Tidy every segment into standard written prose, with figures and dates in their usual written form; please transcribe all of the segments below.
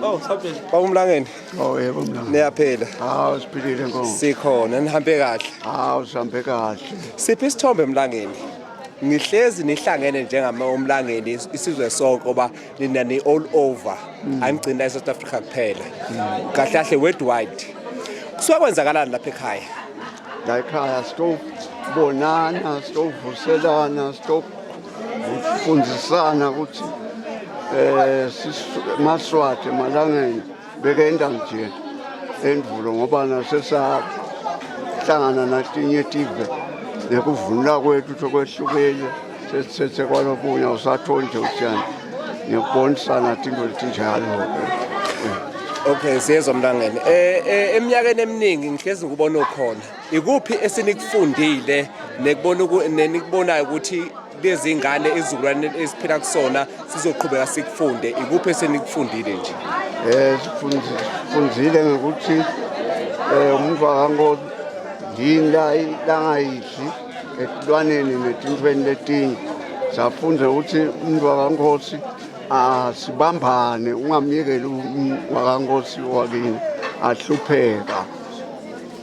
Oh, saphila. Baba uMlangeni. Oh yebo mlangeni. Niyaphila. Hawu siphilile nkosi. Sikhona nihambe kahle. Hawu sihambe kahle. Siphi isithombe Mlangeni? Nihlezi nihlangene njengama uMlangeni isizwe sonke ngoba nina ni all over. Anigcina eSouth Africa kuphela. Kahle kahle worldwide. Kusuka kwenzakalani lapha ekhaya? La ekhaya sitobonana, sitovuselana, sitofundisana ukuthi eh maswati emalangeni bekenda nje endvulo ngoba nasesahlangana natinye tive nekuvunula kwethu sokwehlukile sesithethe kwalokunye awusatholi nje utshani nekubonisana tinto letinjalo-ke. Okay, siyezwa Mlangeni. Eminyakeni eminingi ngihlezi ngikubona ukhona. Ikuphi esinikufundile nekubona nenikubonayo ukuthi lezi ngane izizukulwane esiphila kusona sizoqhubeka sikufunde ikuphi esenikufundile nje? Sifundzile ngokuthi umuntu akango yini la langayidli etilwaneni netintfweni letinye. Safundza ukuthi umuntu wakankosi asibambane ungamyekeli wakankosi wakini ahlupheka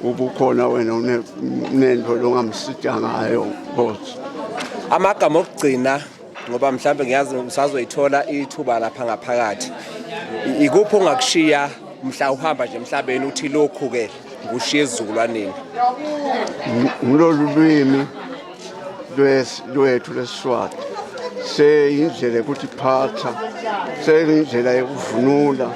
ubukhona wena unento longamsita ngayo nkosi. Amagama okugcina ngoba mhlambe ngiyazi usazoyithola ithuba lapha ngaphakathi. Ikuphi ongakushiya mhla uhamba nje emhlabeni uthi lokhu ke ngushiya esizukulwaneni? Ngilolu lwimi lwethu lesiSwati seyindlela yokutiphatha seyindlela yokuvunula.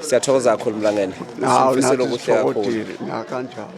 Siyathokoza kakhulu Mlangeni. Hawu Simfisela nathi okuhle kakhulu. sithokozile nakanjalo.